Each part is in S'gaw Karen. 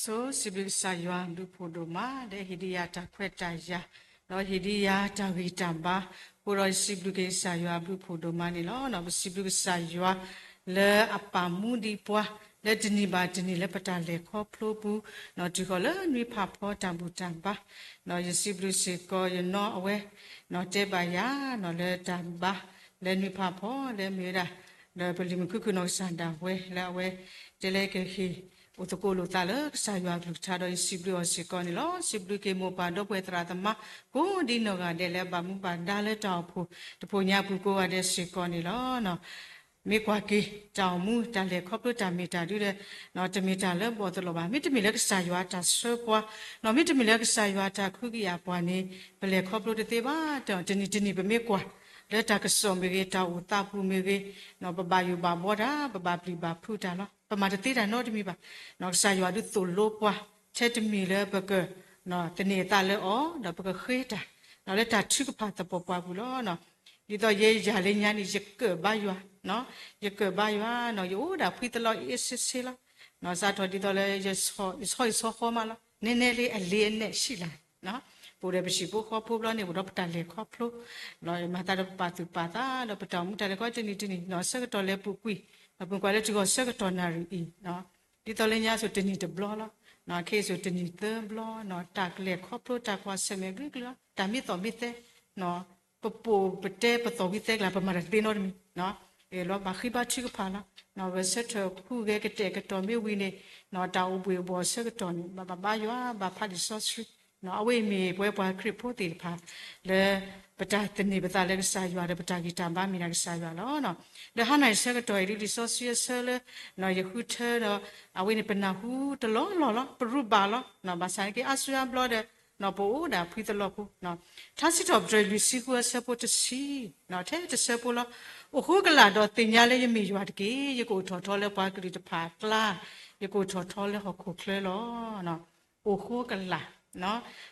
ယဆိစံးဘျုးကစၢ်ယွၤဘျုးဖှိၣ်ဒိၣ်မး လၢဟ့ၣ်ဒံးယၤတၢ်ခွဲးတၢ်ယာ်, ဒီးဟ့ၣ်ဒံးယၤတၢ်ဂံၢ်တၢ်ဘါ, အဃိဒီးယစံးဘျုးက့ၤကစၢ်ယွၤဘျုးဖှိၣ်ဒိၣ်မးန့ၣ်လီၤ. ပစံးဘျုးကစၢ်ယွၤ လၢအပာ်မူဒံးပှၤ လၢတနံၤဘၣ်တနံၤလၢပတၢ်လဲၤခီဖျိပူၤ, တုၤဃီၤလၢနွံဖးဖီတၢ်ဘူၣ်တၢ်ဘါ, ဒီးယစံးဘျုးစ့ၢ်ကီးယနီၢ်အဝဲ, တဲဘၣ်ယၤ လၢတၢ်ဘါ လၢနွံဖးဖီလၢမ့ၢ်ဝဲဒၣ် ဒီးပလံၤမုၣ်ခုၣ်ခုၣ်နီၢ်ကစၢ်ဒၣ်ဝဲ လၢအဝဲ တဲလဲကဟ့ၣ်အိၣ်သကိးလိာ်သးလၢကစၢ်ယွၤအကလုၢ်ကထါ ဒီးယစံးဘျုးအီၤစ့ၢ်ကီးန့ၣ်လီၤ. စံးဘျုးက့ၤမိၢ်ပၢ်ဒီပုၢ်ဝဲၢ်သရၣ်သမါ ကိးဒ်နီၢ်ဂၤဒဲးလၢအဘၣ်မူဘၣ်ဒါလၢတၢ်အိၣ်ဖှိၣ်တဖှိၣ်ညါပူၤကိးဂၤဒဲးစ့ၢ်ကီးန့ၣ်လီၤ. မ့ၢ်ကွၢ်က့ၤ တၢ်အိၣ်မူတၢ်လဲၤခီဖျိတၢ်မ့ၢ်တၢ်ဒုဒီး တမ့ၢ်တၢ်လၢဘီၣ်သလီၤဘၣ်. မ့တမ့ၢ်လၢကစၢ်ယွၤတၢ်ဆှၢပှၤ, မ့တမ့ၢ်လၢကစၢ်ယွၤတၢ်ကဟုကယာ်ပှၤန့ၣ် ပလဲၤခီဖျိတသ့ဘၣ်. တနံၤတနံၤပမ့ၢ်ကွၢ် လၢတၢ်ကစီၣ်မ့ၢ်ဂ့ၤ တၢ်အိၣ်သးပူၤမ့ၢ်ဂ့ၤ, ပဘၣ်ယိၣ်ဘၣ်ဘှီတၢ် ပဘၣ်ပျံၤဘၣ်ဖုးတၢ်လီၤ. ပမၤတသ့တၢ်နီတမံၤဘၣ်. ကစၢ်ယွၤဒုးသိၣ်လိပှၤ ထဲတမံၤလၢပက သန့ၤအသးလၢအီၤ ဒီးပကဃ့တၢ် လၢတၢ်ထုကဖၣ်သပှၢ်ပှၢ်ပူၤလီၤ. ဒ်သိးယဲယၤလၢညါန့ၣ် ယကၢၣ်ဘါယွၤ, ယကၢၣ်ဘါယွၤ, ယအိၣ်ဒၣ်ဖှံသလီၤအ့ၣ်စ့ဆ့လီၤ. စးထီၣ်ဒ်သိးလၢ ယဆီဟံၣ်ဆီဃီမးလီၤ. နဲနဲလံအလံၤအနဲၣ်ဆံးလၢ် ပအိၣ်ဒီးပဟံၣ်ဖိဃီဖိဘျီန့ၣ် အိၣ်ဒီးပတၢ်လဲၤခီဖျိ, မၤသးဒီးပပာ်သူၣ်ပာ်သး ဒီးပတၢ်အိၣ်မူတၢ်လဲၤခီဖျိတနံၤတနံၤ ဆၢကတီၢ်လဲၤပူၤကွံာ်, ပမ့ၢ်ကွၢ်လၢတုၤဃီၤဆၢကတီၢ်နၣ်ရံၣ်အံၤ, ဒ်သိးလၢညါဆိတနံၤတဘျီလီၤ. ခဲအံၤဆိတနံၤသၢဘျီ, တၢ်ကလဲၤခီဖျိတၢ်ကွၢ်ဆၢၣ်မဲာ်ဂ့ၤကလုာ်လီၤ. တၢ်မ့ၢ်သီၣ်မ့ၢ်သဲ, ပပိာ်ပတဲပသီၣ်ဝံသဲကလၤ ပမၤတၢ်တသ့နီတမံၤ လီၤဘၣ်ဃ့ဘါထုကဖၣ်လီၤ. ဂဲၤဆၢထၢၣ်ဟူးဂဲၤကတဲာ်ကတီၤမ့ၢ်ဝံၤန့ၣ်, တၢ်အိၣ်ဘှ့ၣ်အိၣ်ဘှီၣ်ဆၢကတီၢ်န့ၣ် ဘၣ်ဘၣ်ဘါယွၤ ဘၣ်ဖးလံာ်စီဆှံ, အဝဲအံၤမ့ၢ်ပဝဲပှၤခရံာ်ဖိသ့ၣ်တဖၣ် လၢပတၢ်သန့ၤပသးလၢကစၢ်ယွၤဒီး ပတၢ်ဂံၢ်တၢ်ဘါမ့ၢ်ဒၣ်ကစၢ်ယွၤလီၤ. ဒီးဟါနၤအံၤဆၢကတီၢ်အံၤဒုး လံာ်စီဆှံအဆၢလၢ ယဃုထၢဒီး အဝဲန့ၣ် ပနၢ်ဟူတလီၢ်လီၢ်လီၤ, ပရူးဘၣ်လီၤ. ဘၣ်ဆၣ်န့ၣ်က့ အါစုအါဘျီဒီး ပအိၣ်ဒၣ်ဖှံသလီၢ်ဖိ, ထါစံးထီၣ်ပတြၢၤလွံၢ်ဆံဃုအဆၢဖိတဆံ, ထဲတဆၢဖိလီၤ. အိၣ်ဃိကလာ်ဒီးသ့ၣ်ညါလၢယမ့ၢ်ယွၤတက့ၢ်. ယကအိၣ်ထီၣ်ထီလၢပှၤကလုာ်တဖၣ်အကျါ, ယကအိၣ်ထီၣ်ထီလၢဟီၣ်ခိၣ်ချၢလီၤ. အိၣ်ဃိကလာ်,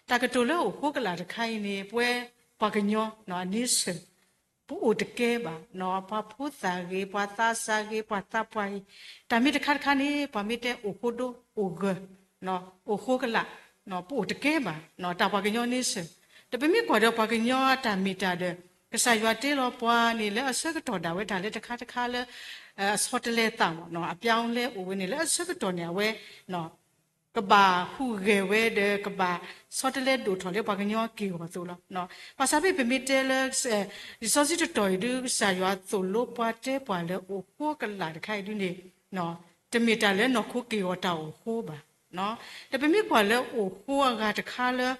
တၢ်ကတိၤလၢအိၣ်ဃိကလာ်တခါအံၤန့ၣ် ပဝဲပှၤကညီအန့ဆၢၣ် ပအိၣ်တကဲဘၣ်, ပှၤဖိသၣ်ဂ့ၤ, ပှၤသးစၢ်ဂ့ၤ, ပှၤသးပှၢ်ဂ့ၤ, တၢ်မ့ၢ်တခါတခါန့ၣ် ပှၤမ့ၢ်တဲအိၣ်ဃိဒိ အိၣ်ဂၢၢ်, အိၣ်ဃိကလာ်, ပအိၣ်တကဲဘၣ်, တၢ်ပှၤကညီန့ဆၢၣ်, ဒီးပမ့ၢ်ကွၢ်ဒီးပှၤကညီအတၢ်မ့ၢ်တၢ်ဒီး ကစၢ်ယွၤတ့လီၤပှၤန့ၣ် လၢအဆၢကတီၢ်ဒၣ်ဝဲတၢ်လၢတခါတခါလၢ အဆီတလဲသးမး အပြောင်းလဲအိၣ်ဝဲန့ၣ် လၢအဆၢကတီၢ်န့ၣ် အဝဲ ကဘၣ်ဟူးဂဲၤဝဲဒီး ကဘၣ်ဆီတလဲဒိၣ်ထီၣ်လၢပှၤကညီက့ၢ်ဂီၤအသိးလီၤ. ဘၣ်ဆၣ်ဖဲပမ့ၢ်တဲလၢ လံာ်စီဆှံတတီၤအံၤဒုး ကစၢ်ယွၤသိၣ်လိပှၤတဲပှၤလၢအိၣ်ဃိကလာ်တခါအံၤဒုးန့ၣ် တမ့ၢ်တၢ်လၢနီၢ်ခိက့ၢ်ဂီၤတၢ်အိၣ်ဃိဘၣ်. ဒီးပမ့ၢ်ကွၢ်လၢအိၣ်ဃိအဂၤတခါလၢ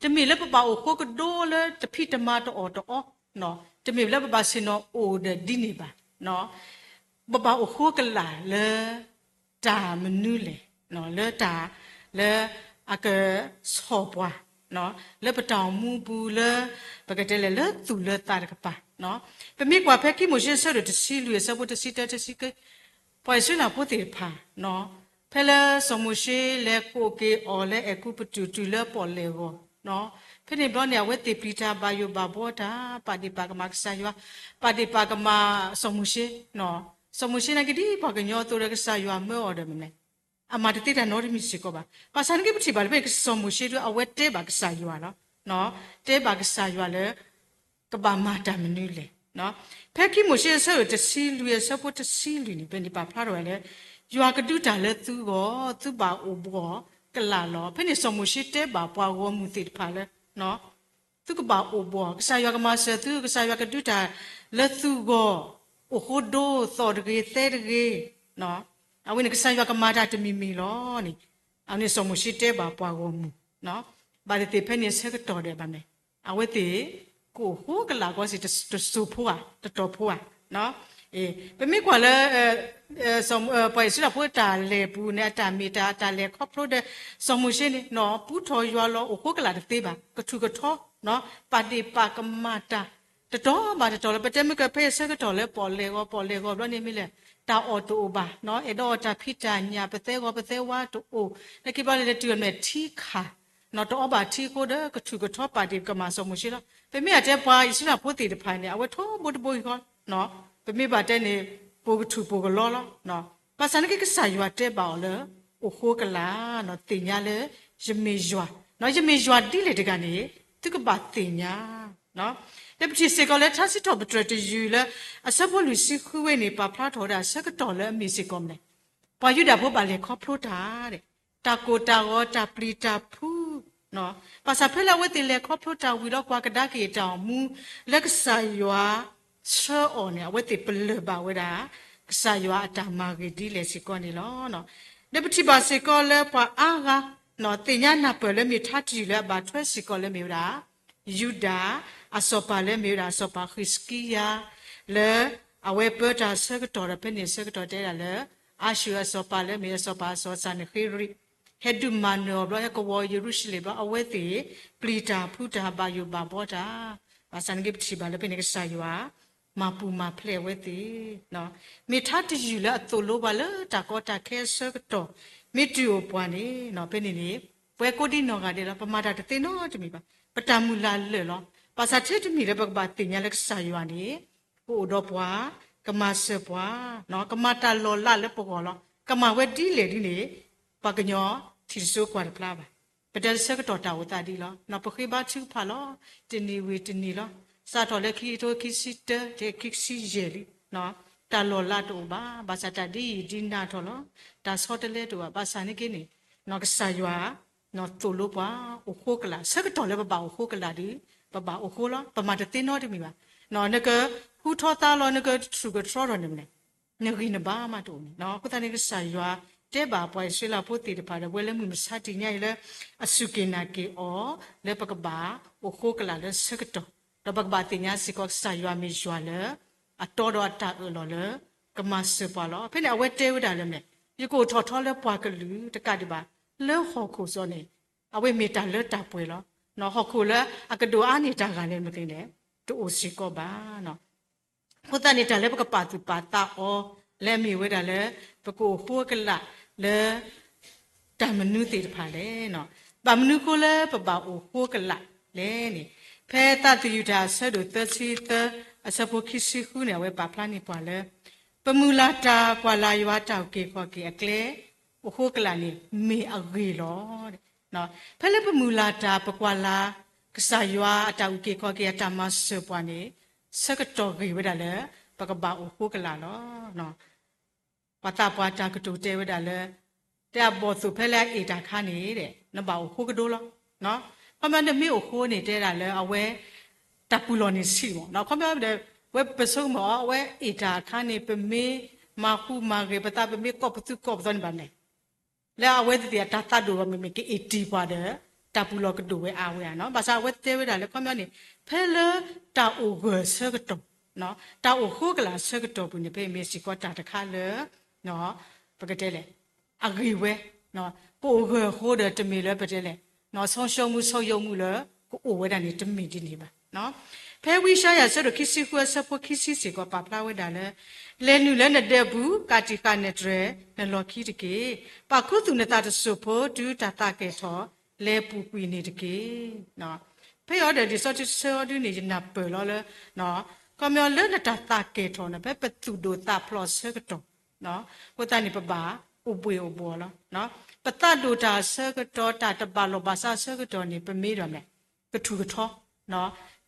တမ့ၢ်လၢပဘၣ်အိၣ်ဃိကဒိလၢတဖံးတမၤတအီၣ်တအီ, တမ့ၢ်လၢပဘၣ်ဆ့ၣ်နီၤအိၣ်ဒီးဒ်န့ၣ်ဘၣ်. ပဘၣ်အိၣ်ဃိကလာ်လၢ တၢ်မနုၤလဲၣ်, လၢတၢ် လၢအကဆီၣ်ပှၤ လၢပတၢ်အိၣ်မူပူၤလၢ ပကတဲလဲၣ်လၢသူၣ်လၢသးတကပၤ, ပမ့ၢ်ကွၢ်ဖဲခံမိၤၡ့အဆၢဒိၣ်တဆံလွံၢ်အဆၢဖိတဆံတၢတဆံက ပှၤအံၣ်စရ့လးဖိသ့ၣ်တဖၣ် ဖဲလၢစီၤမိၤၡ့လဲၤကိးက့ၤအီၤလၢအဲၤကူပတူးတုၤလၢပီၣ်လဲၣ်ဂီၤ, ဖဲန့ၣ်ဘျီန့ၣ် အဝဲသ့ၣ်ပျံၤတၢ်ဘၣ်ယိၣ်ဘၣ်ဘှီတၢ် ပာ်ဒ့ၣ်ပာ်ကမၣ်ကစၢ်ယွၤ, ပာ်ဒ့ၣ်ပာ်ကမၣ်စီၤမိၤၡ့, စီၤမိၤၡ့နာ်က့ဒ်ပှၤကညီအသိးဒီးကစၢ်ယွၤမၢအီၤဒီးမနုၤလဲၣ် အမၤတသ့တၢ်နီတမံၤစ့ၢ်ကီးဘၣ်. ဘၣ်ဆၣ်န့ၣ်က့ပထံၣ်ဘၣ်လၢဖဲန့ၣ် စီၤမိၤၡ့ဒုး အဝဲတဲဘၣ်ကစၢ်ယွၤလီၤ. တဲဘၣ်ကစၢ်ယွၤလၢ ကဘၣ်မၤတၢ်မနုၤလဲၣ်. ဖဲခံမိၤၡ့အဆၢဒိၣ်တဆံလွံၢ်အဆၢဖိတဆံလွံၢ်န့ၣ် ဖဲန့ၣ်ပာ်ဖျါထီၣ်ဝဲလၢ ယွၤကဒုးတၢ်လၢသုဂီၢ်, သုဘၣ်အိၣ်ဘှီၣ်ကလာ်လီၤ. ဖဲန့ၣ်စီၤမိၤၡ့တဲဘၣ်ပှၤဂီၢ်မုၢ်သ့ၣ်တဖၣ်လၢ သုကဘၣ်အိၣ်ဘှီၣ်, ကစၢ်ယွၤကမၤစၢၤသု, ကစၢ်ယွၤကဒုးတၢ်လၢသုဂီၢ်, အိၣ်ဃိဒိသီၣ်တဂ့ၤသဲတဂ့ၤ, အဝဲန့ၣ်ကစၢ်ယွၤကမၤတၢ်တမံၤမံၤလီၤန့ၣ်, အဝဲန့ၣ်စီၤမိၤၡ့တဲဘၣ်ပှၤဂီၢ်မုၢ်, ဘၣ်သ့ၣ်သ့ၣ်ဖဲန့ၣ်အဆၢကတီၢ်ဒီးဘၣ်မ့ၢ်, အဝဲသ့ၣ် ကအိၣ်ဃိကလာ်ကီစ့ၢ် တစိၢ်ဖိဧါ တတီၤဖိဧါ. ပမ့ၢ်ကွၢ်လၢ ပှၤအံၣ်စရ့လးဖိတၢ်လဲၤပူၤန့ၣ် အတၢ်မ့ၢ်တၢ် တၢ်လဲၤခီဖျိဒီး စီၤမိၤၡ့န့ၣ် ပူထီၣ်ယွၤလီၤ အိၣ်ဃိကလာ်တသ့ဘၣ် ကထူၣ်ကထီ ပာ်ဒ့ၣ်ပာ်ကမၣ်တၢ် တတီၤဘၣ်တတီၤလီၤ. ပတဲမ့ၢ်ကဖဲအဆၢကတီၢ်လၢပီၣ်လဲၣ်ဂီၤ ပီၣ်လဲၣ်ဂီၤဘျီန့ၣ်မ့ၢ်လဲၣ် တၢ်အီၣ်တအိၣ်ဘၣ် အဲၣ်ဒိးအီၣ်တၢ်ဖံးတၢ်ညၣ် ပသဲဂီၤပသဲဝါတအိၣ် နာ်က့ဘျီန့ၣ်လဲၤတုၤအမဲာ်ထံခၣ် တအီဘၣ်ထံအဃိဒီး ကထူၣ်ကထီပာ်ဒ့ၣ်ကမၣ်စီၤမိၤၡ့လီၤ. ပမ့ၢ်အတဲပှၤအံၣ်စရ့လးဖိသ့ၣ်တဖၣ်န့ၣ် အဝဲထီဘိတဘိအံၤဃီ ပမ့ၢ်ဘၣ်တဲန့ၣ် ပိာ်ကထူၣ်ပိာ်ကလီလီၤ. ဘၣ်ဆၣ်နာ်က့ကစၢ်ယွၤတဲဘၣ်အီၤလၢ အိၣ်ဃိကလာ်, သ့ၣ်ညါလၢယမ့ၢ်ယွၤ, ယမ့ၢ်ယွၤဒ်လဲၣ်တဂၤန့ၣ် သုကဘၣ်သ့ၣ်ညါ. လၢပထံၣ်စ့ၢ်ကီးလၢ ထါစံးထီၣ်ပတြၢၤတယုၢ်လၢ အဆၢဖိလွံၢ်ဆံဃုဝဲန့ၣ် ပာ်ဖျါထီၣ်ဝဲဒၣ်ဆၢကတီၢ်လၢအမ့ၢ်စ့ၢ်ကီးမနုၤလဲၣ်, ပှၤယူဒၤဖိဘၣ်လဲၤခီဖျိတၢ် တၢ်ကိၢ်တၢ်ဂီၤ တၢ်ပျံၤတၢ်ဖုး, ဘၣ်ဆၣ်ဖဲလၢအဝဲသ့ၣ်လဲၤခီဖျိတၢ်ဝံၤလီၤ ကွၢ်ကဒါက့ၤတၢ်အိၣ်မူ လၢကစၢ်ယွၤဆှၢအီၤန့ၣ် အဝဲသ့ၣ်ပလၢၢ်ဘၣ်ဝဲဒၣ် ကစၢ်ယွၤအတၢ်မၤဂ့ၤဒ်လဲၣ်စ့ၢ်ကီးန့ၣ်လီၤ. ဒီးပထံၣ်ဘၣ်စ့ၢ်ကီးလၢပှၤအါဂၤ သ့ၣ်ညါနၢ်ပၢၢ်လၢမ့ၢ်ထါတယုၢ်လၢအဘၣ်ထွဲစ့ၢ်ကီးလၢမ့ၢ်ဝဲဒၣ် ယူဒၤ အစီၤပၤလၢမ့ၢ်ဝဲဒၣ်အစီၤပၤဃံးစကံယၤ လၢအဝဲပၢတၢ်ဆၢကတီၢ်ဒီး ဖဲန့ၣ်ဆၢကတီၢ်တဲဒၣ်လၢ အၤၡူၢ်အစီၤပၤလၢမ့ၢ်အစီၤပၤစီၤစၤနဃ့ရံး ဟဲဒုးမၤနၢၤအီၤဘျီ ဟဲကဝီၤယရူၤၡလ့ၣ်ဘျီ အဝဲသ့ၣ် ပျံၤတၢ်ဖုးတၢ်ဘၣ်ယိၣ်ဘၣ်ဘှီတၢ်, ဘၣ်ဆၣ်န့ၣ်က့ၤပထံၣ်ဘၣ်လၢဖဲန့ၣ်ကစၢ်ယွၤ မၤပူၤမၤဖျဲးအဝဲသ့ၣ် မ့ၢ်ထါတယုၢ်လၢအသိၣ်လိပှၤလၢတၢ်ကီတၢ်ခဲအဆၢကတီၢ် မ့ၢ်တုၤအိၣ်ပှၤန့ၣ် ဖဲန့ၣ်န့ၣ် ပဝဲကိးဒံနီၢ်ဂၤဒဲးလီၤ ပမၤတၢ်တသ့နီတမံၤဘၣ်. ပတၢ်မုၢ်လၢ်လၢာ်လီၤ. ဘၣ်ဆၣ်ထဲတမံၤလၢပကဘၣ်သ့ၣ်ညါလၢကစၢ်ယွၤန့ၣ် ကအိၣ်ဒီးပှၤ, ကမၤစၢၤပှၤ, ကမၤတၢ်လီၤလးလၢပဂီၢ်လီၤ. ကမၤဝဲဒ်လဲၣ်ဒ်န့ၣ် ပှၤကညီထံၣ်တစိကွၢ်တဖျါဘၣ်. ပတဲလၢဆၢကတီၢ်တၢ်အိၣ်သးဒ်လီၤ. ပဃ့ဘါထုကဖၣ်လီၤ. တနံၤဝံၤတနံၤလီၤ. စးထီၣ်လၢခံကထိခံဆံတၢ တုၤခံဆံယဲၢ်လံ တၢ်လီၤလးတအိၣ်ဘၣ်. ဘၣ်ဆၣ်တၢ်ဒ်အံၤဒ်နၤထီၣ်လီၤ. တၢ်ဆီတလဲတအိၣ်ဘၣ်. ဘၣ်ဆၣ်န့ၣ်က့ၤန့ၣ် ကစၢ်ယွၤ သိၣ်လိပှၤ အိၣ်ဃိကလာ်. ဆၢကတီၢ်လၢပဘၣ်အိၣ်ဃိကလာ်ဒီး ပဘၣ်အိၣ်ဃိလီၤ. ပမၤတသ့နီတမံၤဘၣ်. နကဟူထီၣ်သါလီၤ နကထူၣ်ကတြီထီၣ်န့ၣ်မနုၤ နဂံၢ်နဘါမးတအိၣ်န့ၣ်. အဃိသတးန့ၣ် ကစၢ်ယွၤတဲဘၣ်ပှၤအံၣ်စရ့လးဖိသ့ၣ်တဖၣ်ဒီး ပဝဲလၢမုၢ်မဆါတနံၤညါအံၤလၢ အစူၢ်က့ၤနာ်က့ၤအီၤ လၢပကဘၣ်အိၣ်ဃိကလာ်လၢဆၢကတီၢ်, ဒီးပကဘၣ်သ့ၣ်ညါစ့ၢ်ကီးကစၢ်ယွၤမ့ၢ်ယွၤလၢ အတီဒီးအတၢ်အၢၣ်လီၤလၢ ကမၤစၢၤပှၤလီၤ. ဖဲန့ၣ်အဝဲတဲဝဲဒၣ်လၢမနုၤလဲၣ်, ယကအိၣ်ထီၣ်ထီလၢပှၤကလုာ်တကးဒံးဘၣ်, လၢဟီၣ်ခိၣ်စီန့ၣ် အဝဲမ့ၢ်တၢ်လၢတၢ်ပှဲၤလီၤ. ဟီၣ်ခိၣ်လၢအကဒိၣ်အါန့ၢ်တၢ်ဂၤလဲၣ်မနုၤလဲၣ် တအိၣ်စ့ၢ်ကီးဘၣ်. အဃိသတးန့ၣ် တၢ်လၢပကပာ်သူၣ်ပာ်သးအီၤ လၢအမ့ၢ်ဝဲဒၣ်လၢ ပကအိၣ်ဃိကလာ်လၢ တၢ်မနုၤသ့ၣ်တဖၣ်လဲၣ်. ဘၣ်မနုၤဃိလၢပဘၣ်အိၣ်ဃိကလာ်လဲၣ်န့ၣ်, ဖဲသးသယုၢ်တၢ်အဆၢဒိၣ်သၢဆံသၢ အဆၢဖိခံဆံဃုန့ၣ် အဝဲပာ်ဖျါန့ၢ်ပှၤလၢ ပမုၢ်လၢ်တၢ်ကွၢ်လၢ်ယွၤတၢ်အုၣ်က့ၤခီၣ်က့ၤအကျဲ အိၣ်ဃိကလာ်န့ၣ် မ့ၢ်အဂ့ၢ်လီၤ. ဖဲလၢပမုၢ်လၢ်တၢ် ပကွၢ်လၢ် ကစၢ်ယွၤအတၢ်အုၣ်က့ၤခီၣ်က့ၤအတၢ်မၤစၢၤပှၤန့ၣ် ဆၢကတီၢ်ဂ့ၤဝဲဒၣ်လၢ ပကဘၣ်အိၣ်ဃိကလာ်လီၤ. ပှၤသးပှၢ်တၢ်ကတိၤတဲဝဲဒၣ်လၢ တဲအဘီၣ်သိၣ်ဖဲလၢအအ့ၣ်တၢ်အခါန့ၣ် နဘၣ်အိၣ်ဃိကဒိလီၤ. ခီပညီနမ့ၢ်အိၣ်ဃိန့ၣ် တဲဒၣ်လၢအဝဲ တၢ်ပူၤလီၢ်န့ၣ်ဆံးမး. ခီပညီဒီး ဝဲပဆိကမိၣ်အီၤ အဝဲအ့ၣ်တၢ်အခါန့ၣ် ပမ့ၢ်မၤဃူမၤဂဲၤပသး ပမ့ၢ်ကိးပသူကိးပသီန့ၣ်ဘၣ်န့ၣ် လၢအဝဲသ့ၣ်အတၢ်သးဒိၣ်ဘၣ်မ့မ့ၢ် ကအ့ၣ်တ့ၢ်ပှၤဒီး တၢ်ပူၤလီၢ်ကဒိၣ်ဝဲအါဝဲဧါ. ဘၣ်ဆၣ်အဝဲတဲဝဲဒၣ်လၢခီပညီန့ၣ် ဖဲလၢတၢ်အိၣ်ဂၢၢ်ဆၢကတီၢ်, တၢ်အိၣ်ဃိကလာ်ဆၢကတီၢ်ပူၤန့ၣ် ဖဲမ့ၢ်စ့ၢ်ကီးတၢ်တခါလၢ ပကတဲလဲၣ် အဂ့ၤဝဲ, ပအိၣ်ဂၢၢ်ဃိဒီးတမ့ၢ်လၢပတဲလဲၣ် ဆုံးရှုံးမှု ဆုတ်ယုတ်မှု လၢကအိၣ်ဝဲဒၣ်န့ၣ် တမ့ၢ်ဒ်န့ၣ်ဘၣ်. ဖဲဝံယၡါယၤအဆၢဒိၣ်ခံဆံဃုအဆၢဖိခံဆံစ့ၢ်ကီးပာ်ဖျါဝဲဒၣ်လၢ လဲၤနုာ်လၢနဒၢးပူၤ ကးတံာ်ဃာ်နတြဲၤနလီၢ်ခံတက့ၢ်. ပာ်ခူသူၣ်နသးတစိၢ်ဖိ တုၤတၢ်သးကဲၣ်ထီၣ် လဲၤပူၤကွံာ်န့ၣ်တက့ၢ်. ဖဲအံၤဒီး လံာ်စီဆှံတဆၢအံၤဒုန့ၣ် ယနၢ်ပၢၢ်လီၤလၢ ခီပညီလၢနတၢ်သးကဲၣ်ထီၣ်န့ၣ် ဖဲပသူၣ်ဒိၣ်သးဖျိးအဆၢကတီၢ် အဃိသတးန့ၣ် ပဘၣ်အိၣ်ဘှ့ၣ်အိၣ်ဘှီၣ်လီၤ. ပသးဒိၣ်တၢ်အဆၢကတီၢ် တၢ်တဘၣ်လိာ်ဘၣ်စးအဆၢကတီၢ်န့ၣ် ပမ့ၢ်ဒီးမ့ၢ် ကထူၣ်ကထီ,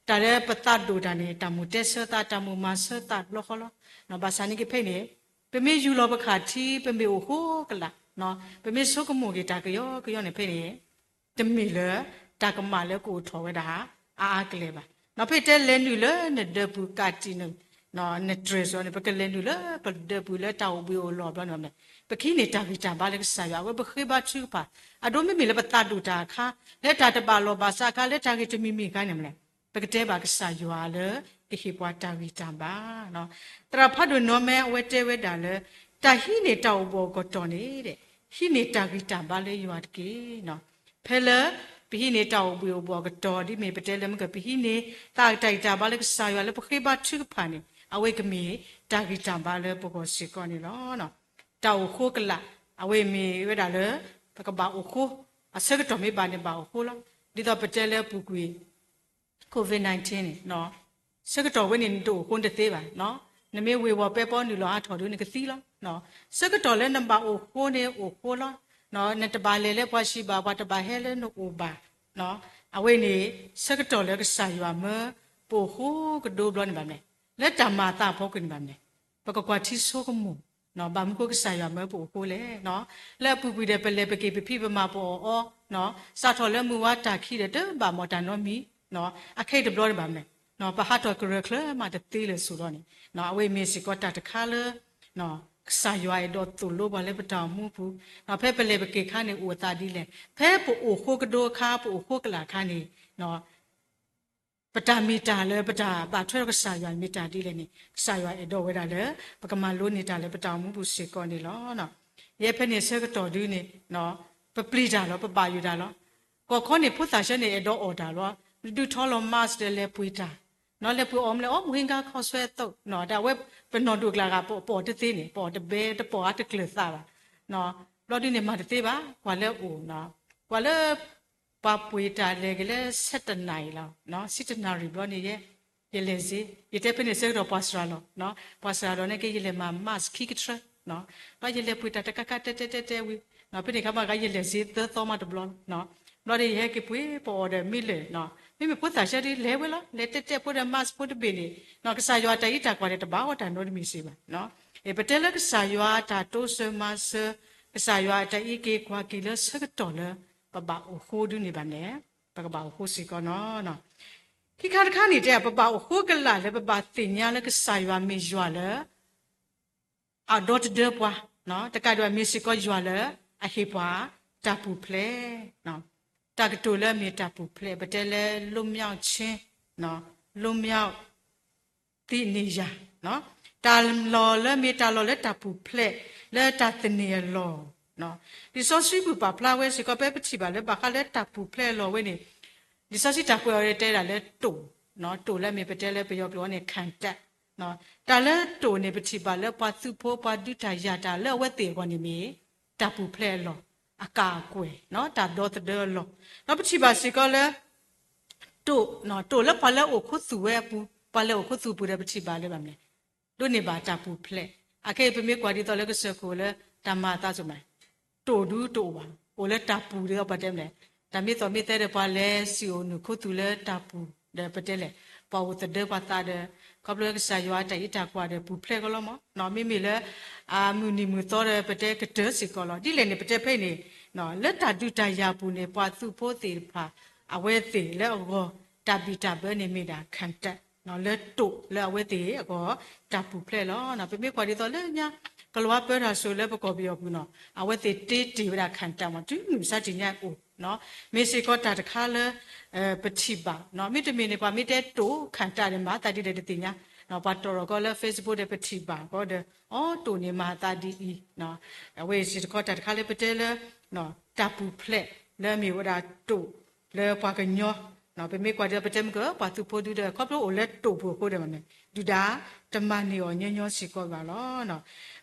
တၢ်လၢပသးဒိၣ်တၢ်န့ၣ် တၢ်မိၣ်တဲဆၢသး တၢ်မိၣ်မၤဆၢသးတဘျီဃီလီၤ. ဘၣ်ဆၣ်န့ၣ်က့ၤဖဲန့ၣ် ပမ့ၢ်ယူၢ်လီၤပခးထံ ပမ့ၢ်အိၣ်ဃိကလာ်, ပမ့ၢ်ဆိကမိၣ်က့ၤတၢ်ကယီကယီန့ၣ်ဖဲန့ၣ် တမ့ၢ်လၢတၢ်ကမၣ်လၢကအိၣ်ထီၣ်ဝဲဒၣ် အါအါကလဲာ်ဘၣ်. ဖဲတဲလဲၤနုာ်လၢနဒၢးပူၤ ကးတံာ် နတြဲၤစီၤန့ၣ် ပကလဲၤနုာ်လၢပဒၢးပူၤလၢတၢ်အိၣ်ဘှ့ၣ်အိၣ်လီၢ်ဘျီန့ၣ် ပကဟံးန့ၢ်တၢ်ဂံၢ်တၢ်ဘါလၢကစၢ်ယွၤ အဝဲပဃ့ဘါထုကဖၣ် အဒိမ့မ့ၢ်လၢပသးဒိၣ်တၢ်အခါ လၢတၢ်တဘၣ်လိာ်ဘၣ်စးအခါ လၢတၢ်ဂ့ၢ်တမံၤမံၤအခါန့ၣ်မ့ၢ် ပကတဲဘၣ်ကစၢ်ယွၤလၢ ကဟ့ၣ်ပှၤတၢ်ဂံၢ်တၢ်ဘါ သရၣ်ဖးဒိၣ်နီၢ်မဲအဝဲတဲဝဲဒၣ်လၢ တၢ်ဟံးန့ၢ်တၢ်အိၣ်ဘှီၣ်အကတီၢ်န့ၣ် ဟံးန့ၢ်တၢ်ဂံၢ်တၢ်ဘါလၢယွၤတက့ၢ်. ဖဲလၢ ပဟံးန့ၢ်တၢ်အိၣ်ဘှ့ၣ်အိၣ်ဘှီၣ်အကတီၢ် ဒ်မ့ၢ်ပတဲလၢမ့ၢ်က ပဟံးန့ၢ်သးတၢ်ဂံၢ်တၢ်ဘါလၢကစၢ်ယွၤလၢပဃ့ဘါထုကဖၣ်န့ၣ် အဝဲကမ့ၢ်တၢ်ဂံၢ်တၢ်ဘါလၢပဂီၢ်စ့ၢ်ကီးန့ၣ်လီၤ. တၢ်အိၣ်ဃိကလာ် အဝဲမ့ၢ်ဝဲဒၣ်လၢ ပကဘၣ်အိၣ်ဃိ အဆၢကတီၢ်မ့ၢ်ဘၣ်န့ၣ်ဘၣ်အိၣ်ဃိလီၤ. ဒ်သိးပတဲလၢအပူၤကွံာ် COVID nineteen န့ၣ် ဆၢကတီၢ်ဝဲန့ၣ် နတအိၣ်ဃိနတသ့ဘၣ်. နမ့ၢ်ဝ့ၤဝီၤပဲပီနုာ်လီၤဟးထီၣ်ဒုးနကသံလီၤ. ဆၢကတီၢ်လၢနဘၣ်အိၣ်ဃိန့ၣ်အိၣ်ဃိလီၤ. နတဘၣ်လဲၤလၢပှၤဆံးဘၣ်, ပှၤတဘၣ်ဟဲလၢနအိၣ်ဘၣ်. အဝဲန့ၣ် ဆၢကတီၢ်လၢကစၢ်ယွၤမၢပအိၣ်ဃိကဒိဘျီန့ၣ်ဘၣ်မး, လၢတၢ်မၤအသးအဖီခိၣ်န့ၣ်ဘၣ်မး, ပကကွၢ်ထံဆိကမိၣ်, ဘၣ်မနုၤဃိကစၢ်ယွၤမၢပအိၣ်ဃိလဲၣ်. လၢအပူၤကွံာ်ဒီး ပလဲၤပက့ၤပဖံးပမၤပအီၣ်အီ, စးထီၣ်လၢမုၢ်ဝါတၢ်ခံဒီးတဘၣ်မီၢ်တၢ်နီတမံၤ, အခဲအံၤတဘျီန့ၣ်ဘၣ်မး, ပဟးထီၣ်ကရၢၢ်ချၢမးတသ့လၢၤစိၤလီၤန့ၣ်, အဝဲမ့ၢ်စ့ၢ်ကီးတၢ်တခါလၢ ကစၢ်ယွၤအဲၣ်ဒိးသိၣ်လိပှၤလၢပတၢ်အိၣ်မူပူၤ, ဖဲပလဲၤပက့ၤအခါန့ၣ်အိၣ်အသးဒ်လဲၣ်, ဖဲပအိၣ်ဃိကဒိအခါ ပအိၣ်ဃိကလာ်အခါန့ၣ် ပတၢ်မ့ၢ်တၢ်လၢပတၢ်ဘၣ်ထွဲဒီးကစၢ်ယွၤမ့ၢ်တၢ်ဒ်လဲၣ်န့ၣ် ကစၢ်ယွၤအဲၣ်ဒိးဝဲဒၣ်လၢ ပကမၤလိန့ၢ်တၢ်လၢပတၢ်အိၣ်မူပူၤစ့ၢ်ကီးန့ၣ်လီၤ. ယဲဖဲန့ၣ်ဆၢကတီၢ်ဒုန့ၣ် ပပျံၤတၢ်လီၤ, ပဘၣ်ယိၣ်တၢ်လီၤ. ကီၢ်ခီန့ၣ် ဖိသၣ်ဆၢန့ၣ်အဲၣ်ဒိးအီၣ်တၢ်လီၤ, ဒုးထီလီၤ mask ဒီးလဲၤပှ့ၤတၢ်, လဲၤပှ့ၤအီၣ်မလဲၣ် အီၣ်မူဟ့ၣ်ဂါခီဆွဲအသိး, ဒီးအဝဲပနီၢ်ဒိၣ်ကျါဂၤ ပအီၣ်တသ့န့ၣ် ပအီၣ်တဘဲ တပီၢ်အါတကျၢၤသးဘၣ်. ဘျီဒုန့ၣ်မၤတသ့ဘၣ်, ကွၢ်လၢအိၣ်, ကွၢ်လၢ ပှၤပှ့ၤတၢ်လဲၤက့ၤလၢ ဆယ့်တစ်နာရီလီၤ, ဆယ့်တစ်နာရီဘျီန့ၣ်ယဲ ယလဲၤစ့, ယတဲဖဲန့ၣ်ဆၢကတီၢ်ပှၤစှၤလီၤ, ပှၤစှၤလီၤန့ၣ်က့ ယလဲၤမၤ mask ခံကထၢ, ဒီးယလဲၤပှ့ၤတၢ်တကးကးတဲတဲတဲတဲဝံၤ, ဖဲန့ၣ်ခါမးဂၤယလဲၤစ့သၢသီမးတဘျီလီၤ. ဘျီဒီးယဟဲက့ၤပှ့ၤပအီၣ်ဒီးမ့ၢ်လၢာ်, မ့မ့ၢ်ဖိသၣ်ဆၢဒုလဲၤဝဲလီၤ, လဲၤတဲတဲဖိဒီး mask ဖိတဘ့ၣ်န့ၣ်, ကစၢ်ယွၤတၢ်အံးတၢ်ကွၢ်န့ၣ် တဘၣ်အီၣ်တၢ်နီတမံၤစ့ၢ်ဘၣ်. ပတဲလၢကစၢ်ယွၤတၢ်တိစၢၤမၤစၢၤ, ကစၢ်ယွၤအတၢ်အံးက့ၤကွၢ်က့ၤလၢဆၢကတီၢ်လၢ ပဘၣ်အိၣ်ဃိဒုန့ၣ်ဘၣ်န့ၣ်, ပကဘၣ်အိၣ်ဃိစ့ၢ်ကီးနီၤ. ခံခါတခါန့ၣ်တဲ ပဘၣ်အိၣ်ဃိကလာ်လၢပဘၣ်သ့ၣ်ညါလၢကစၢ်ယွၤမ့ၢ်ယွၤလၢ အဒီသဒၢပှၤ, တကးဒံးဘၣ်မ့ၢ်စ့ၢ်ကီးယွၤလၢအဟ့ၣ်ပှၤတၢ်ပူၤဖျဲး, တၢ်ကတိၤလၢအမ့ၢ်တၢ်ပူၤဖျဲး ပတဲလၢ လွတ်မြောက်ခြင်း, လွတ်မြောက်သည့်နေရာ, တၢ်လီၢ်လၢမ့ၢ်တၢ်လီၢ်လၢတၢ်ပူၤဖျဲး လၢတၢ်သန့ၤအလီၢ်, လံာ်စီဆှံပူၤပာ်ဖျါဝဲစ့ၢ်ကီး ဖဲပထံၣ်ဘၣ်လၢဘၣ်ဃးလၢတၢ်ပူၤဖျဲးအလီၢ်ဝဲန့ၣ်, လံာ်စီဆှံတၢ်ကွဲးအီၤတဲဒၣ်လၢတိာ်, တိာ်လၢအမ့ၢ်ပတဲလၢပယီၤကျိာ်အီၤန့ၣ် ခံတပ်, တၢ်လၢတိာ်န့ၣ် ပထံၣ်ဘၣ်လၢပှၤသုးဖိပှၤဒုးတၢ်ယၤတၢ်လၢအဝဲသ့ၣ်အဂီၢ်န့ၣ်မ့ၢ် တၢ်ပူၤဖျဲးအလီၢ်, အကၣ်အကွဲၢ်, တၢ်ဒီသဒၢအလီၢ်, ဒီးပထံၣ်ဘၣ်စ့ၢ်ကီးလၢ တိာ်, တိာ်လၢပှၤလၢအအိၣ်ခူသူၣ်ဝဲအပူၤ, ပှၤလၢအအိၣ်ခူသူၣ်အပူၤဒီးပထံၣ်ဘၣ်လၢဘၣ်မနုၤလဲၣ်, ဒိးန့ၢ်ဘၣ်တၢ်ပူၤဖျဲး, အခဲအံၤပမ့ၢ်ကွၢ်ဒ်သိးလၢကစၢၢ်ခိၣ်လၢတၢ်မၤအသးစၢၤမး, တိာ်ဒုတအိၣ်ဘၣ်, အိၣ်လၢတၢ်ပူၤဒ်သိးပတဲမနုၤလဲၣ်, တၢ်မ့ၢ်သီၣ်မ့ၢ်သဲဒီးပှၤလဲၤစံၣ်အိၣ်နုာ်ခူသူၣ်လၢတၢ်ပူၤဒီးပတဲလဲၣ်, ပှၤအိၣ်သဒၢပှၤသးဒီး ခီဖျိလၢကစၢ်ယွၤအတၢ်အံးတၢ်ကွၢ်ဒီးပူၤဖျဲးကီးလီၤမး, မ့မ့ၢ်လၢ အမုၢ်နံၤမုၢ်သီဒီးပတဲကတၢၢ်စ့ၢ်ကီးလီၤ. ဒ်လဲၣ်န့ၣ် ပတဲဖဲအံၤန့ၣ်, လၢတၢ်ဒုးတၢ်ယၤအပူၤန့ၣ် ပှၤသုးဖိသ့ၣ်တဖၣ် အဝဲသ့ၣ်လၢအဂီၢ် တၢ်ဘံၣ်တၢ်ဘၢန့ၣ်မ့ၢ်ဒၣ် ခံတပ်, လၢတိာ်လၢအဝဲသ့ၣ်အဂီၢ် တၢ်ပူၤဖျဲးလီၤ. ပမ့ၢ်ကွၢ်ဒ်သိးလၢညါ ကလၤဝါပၢတၢ်ဆိလၢပကီၢ်ပယီၤပူၤနီၤ အဝဲသ့ၣ်တ့တ့ၢ်ဝဲဒၣ် ခံတပ် မး တုၤမုၢ်မဆါတနံၤညါအအိၣ်, မ့ၢ်စ့ၢ်ကီးတၢ်တခါလၢ ပထံၣ်ဘၣ်, မ့တမ့ၢ်န့ၣ် ပှၤမ့ၢ်တဲတိာ် ခံတပ် ဒီးမၤသးဒ်လဲၣ်တသ့ၣ်ညါ, ပှၤတီၢ်ထီၣ်ကီးလၢ Facebook ဒီးပထံၣ်ဘၣ်ကီးဒီး အိ တိာ်န့ၣ်မၤသးဒ်အံၤ, အဝဲစ့ၢ်ကီးတၢ်တခါလၢပတဲလၢ တၢ်ပူၤဖျဲးလၢအမ့ၢ်ဝဲဒၣ်တိာ်လၢပှၤကညီ, ပမ့ၢ်ကွၢ်ဒီးပတဲမုၢ်ကၢ ပှၤသုးဖိဒုဒီး ခီဖျိအိၣ်လၢတိာ်ပူၤအဃိဒီး ဒုၣ်ဒါတမၤန့ၢ်အီၤညီညီစ့ၢ်ကီးဘၣ်လီၤ.